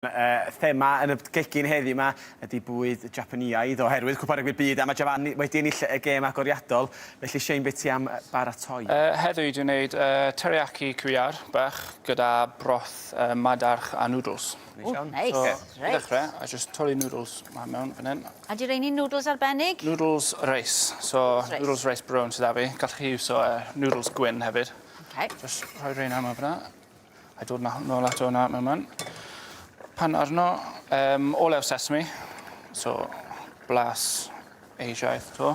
Y thema yn y gegin heddiw 'ma ydy bwyd Japaneaidd oherwydd Cwpan Rygbi'r Byd a mae Japan wedi ennill y gêm agoriadol. Felly Shane, be ti am baratoi? Heddiw dwi'n neud teriyaki cyw iâr bach gyda broth madarch a noodles. Neis iawn. Ww, neis. So, Reit. i ddechrau, a jyst torri noodles 'ma mewn fan hyn. A 'di rheini'n noodles arbennig? Noodles reis. So, Noodles reis. noodles reis brown sydd 'da fi. Gallech chi iwso noodles gwyn hefyd. Ok. Jyst rhoi rheina mewn fan'na. A dod nôl ato hwnna mewn man. Pan arno, olew sesame, so blas Asiaidd to.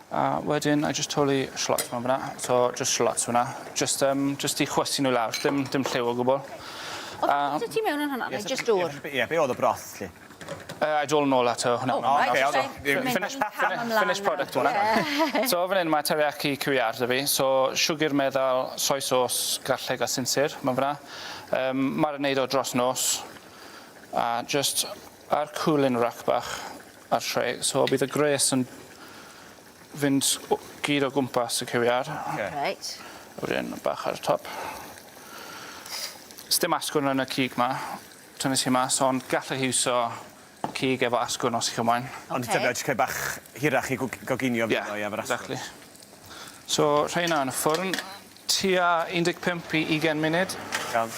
A wedyn, I just totally shallots mewn fyna. So, just shallots fyna. Just, just i chwysu nhw lawr, dim lliw o gwbl. Oedd ti mewn yn hwnna, neu just dŵr? Ie, be oedd y broth, lly? I dod nôl ato hwnna. Oh, right, okay, okay. Finish product hwnna. So fan hyn mae teriyaki cyw iâr 'da fi. So siwgr meddal, soy sauce, garlleg a sinsir mewn fan'na. Marinade o dros nos. A just ar cooling rack bach ar tray. So bydd y gres yn fynd gyd o gwmpas y cyw iâr. Okay. Reit. A wedyn bach ar y top. Sdim asgwrn yn y cig 'ma. Tynnes hi mas, ond gallech chi iwso cig efo asgwrn os 'ych chi moyn. Ond okay. Jyst creu bach hirach i goginio fydd o, ie, efo'r asgwrn. Exactly. So, rheina yn y ffwrn, tua 15 i 20 munud. Iawn.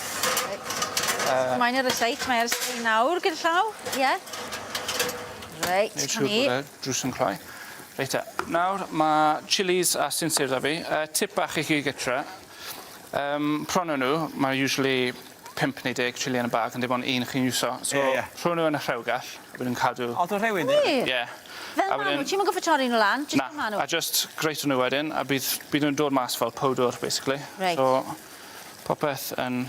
Mae'n ar y seit, mae ar y sgrin nawr gyda llaw, ie. Yeah. Reit, Neud siŵr bod y drws yn cloi. Reit te, nawr mae chilies a sinsir 'da fi. Tip bach i chi gytre. Prynu nhw, mae usually 5 neu 10 chili yn y bag, ond dim ond un chi'n iwso. So, Ie, ie. rho nhw yn y rhewgell, a wedyn cadw... O, dwi'n rhewi, yndi? Wir? Ie. Fel A ma' wedyn- nhw, ti'm yn gorffod torri nhw lan, jyst Na, fel ma' nhw. a just greito nhw wedyn, a bydd nhw'n dod mas fel powdwr, basically. Reit. So, popeth yn...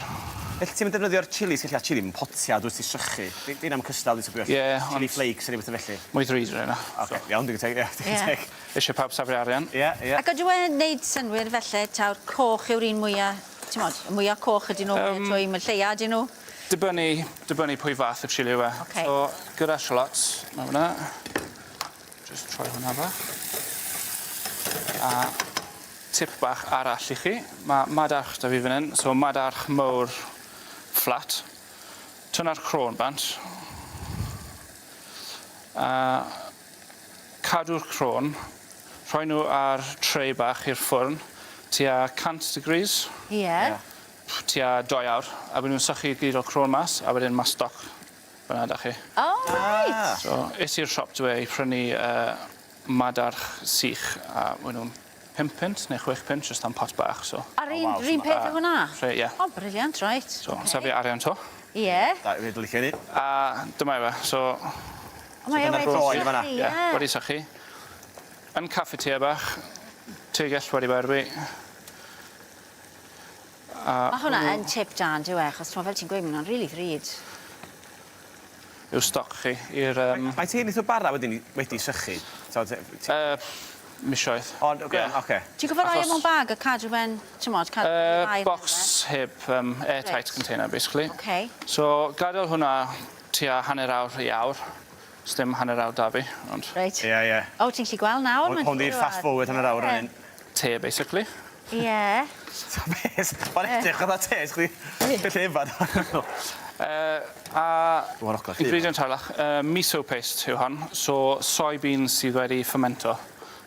Felly ti'm yn defnyddio'r chilis ella chili mewn potia dwyt ti sychu. Di 'na'm cystal dwi'n tybio. Ie, ond... Chili flakes neu rywbeth felly. Mwy ddrud rheina. Oce, iawn, digon teg, ie, digon teg. Eisiau pawb safio arian. Ie, ie. Ac ydyw e'n neud synnwyr felly taw'r coch yw'r un mwya, t'mod, y mwya coch ydyn nhw, mwya twym, y lleia ydyn nhw? Dibynnu, dibynnu pwy fath o chili yw e. Oce. So, gyda shallots, ma' hwnna. Just troi hwnna bach. A tip bach arall i chi, ma' madarch 'da fi fan 'yn, so madarch mowr fflat. Tynna'r crôn bant. A cadw'r crôn, rhoi nhw ar tray bach i'r ffwrn, tua 100 degrees. Ie. Ie. Tua dou awr, a by' nhw'n sychu gyd o'r crôn mas, a wedyn ma' stoc fyna 'da chi. O reit. Ah. So es i'r siop dwe i prynu madarch sych a we' nhw'n 5 punt neu 6 punt jyst am pot bach so. A'r un 'r un peth yw hwnna? Rhe- ie. O brilliant reit. So safio arian 'to. Ie. Da, fi licio 'ny. A dyma yw e so O mae e dyna'r wedi croen fan 'na. sychu Ie ie. wedi sychu. Yn cafetiere bach, tegell wedi berwi. A Ma' hwnna yn tip da on'd yw e achos t'mo' fel ti'n gweud ma' wnna'n rili ddrud. Yw stoc chi i'r yym... Faint hir neith o bara wedyn i wedi sychu? T'od ti... Misoedd. Ond oce Ie. oce. Ti'n gorfod roi e mewn bag a cadw fe'n t'mod cadw fe'n aer Bocs heb airtight container basically. Oce. So gadel hwnna tua hanner awr i awr. Sdim hanner awr 'da fi ond... Reit. Ie ie. O ti'n gallu gweld nawr Hwn hwn 'di'r fast forward hanner awr yn 'yn. Te basically. Ie. Ta beth? Ma'n edrych fatha te chdi gallu yfad o. A Ma'n ogla chdi. ingredient arall miso paste yw hon. So soybeans sydd wedi fermento.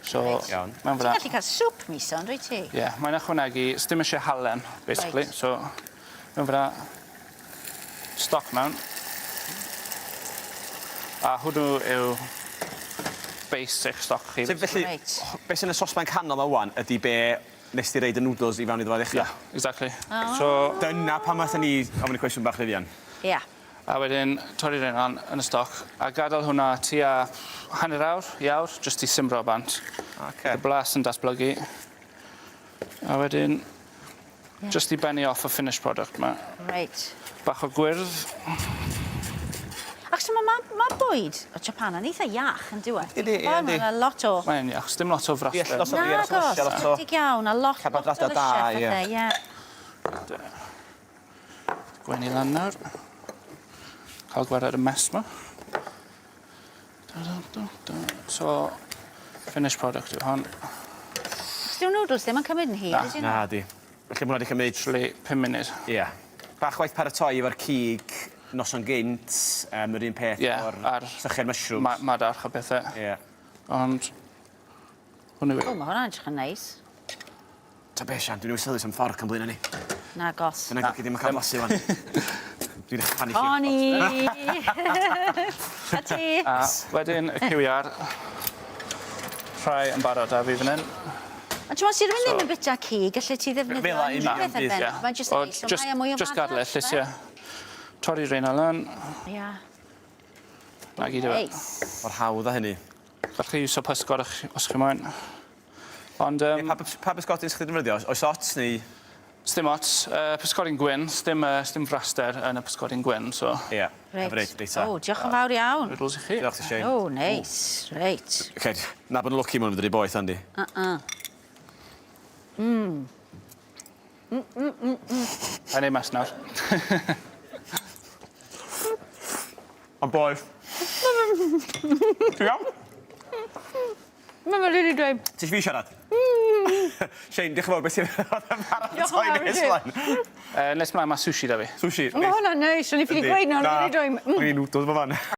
So Reit. Iawn. Mewn fyn 'na. Ti'n gallu cael soup miso on'd wyt ti? Ie mae'n ychwanegu sdim isie halen basically Reit. so mewn fyn 'na. Stoc mewn. A hwnnw yw base eich stoc chi. So felly, Reit. be' sy yn y sosban canol 'ma ŵan ydi be' nes di roid y noodles i fewn iddo fo i ddechra? Yeah, exactly. Ah. So... Dyna pam athon ni ofyn y cwestiwn bach rhy fuan. Ia. A wedyn torri rein lan yn y stoc a gadel hwnna tua hanner awr i awr jyst i simro bant. Oce. Y blas yn datblygu. A wedyn Jyst i bennu off y finished product 'ma. Reit. Bach o gwyrdd. Achos ma' ma' ma' bwyd o Japan yn eitha iach on'd yw e? Ydi ie yndi. Ma' 'na lot o... Mae'n iach, sdim lot o fraster. Ie lot o ie lot o Nagos, lot o... ychydig iawn a lot lot o Carbohydrada da lysie ie. a pethe ie. Gwennu lan nawr. Ca'l gwared y mess 'ma. Da da da da. So finished product yw hon. Dyw noodles ddim yn cymryd yn hir ydyn nhw? Na di. Felly ma' wnna 'di cymryd... Literally pum munud. Ia. Bach waith paratoi efo'r cig noson gynt, yr un peth Ie, efo'r a'r sychau'r mushrooms. Madarch a pethau. Ie. Ond hwn yw e. O, mae hwnna'n edrych yn neis. Ta be, Sian, dwi'n sylwi am fforc yn blaen ni. Nagos. Dyna golygu ddim yn cael blasu wan. Dwi'n dechrau panicio. O'n i! A ti? A wedyn y cyw iâr. Rhai yn barod a fi fan hyn. Ond ti'n meddwl, si rhywun ddim yn bita cig, gallu ti ddefnyddio Fel 'a unrhyw union beth ar bydd, ben. Ie. Mae'n jyst O, neis, so mae o mwy o Just fadarch, gadal e, fe? llysiau. Torri reina lan. Ia. Na gyd yw e. Neis. Mor hawdd â hynny. Gallwch chi iwso pysgod os chi moyn. Ond Pa bysgodyn sy'ch chi'n defnyddio? Oes ots neu... Sdim ots. Pysgodyn gwyn, sdim, sdim fraster yn y pysgodyn gwyn, so... Ie. Reit. Hyfryd, reit ta. O, diolch yn fawr iawn. Noodles i chi. Diolch ti, Shane. O, neis. Reit. Okay, na bod yn lwci mwyn fydd boeth, Andy. A neud mas nawr. Ond boeth. Ti'n iawn? Mae'n rili dweud. Ti eisiau fi siarad? Shane, diolch yn fawr, beth sy'n Diolch yn paratoi fawr i nes ti. mlaen? Nes mlaen mae sushi da fi. Sushi. Mae hwnna'n neis, o'n i ffili gweud nawr, o'n i 'di dweud. O'n i'n noodles fo fan.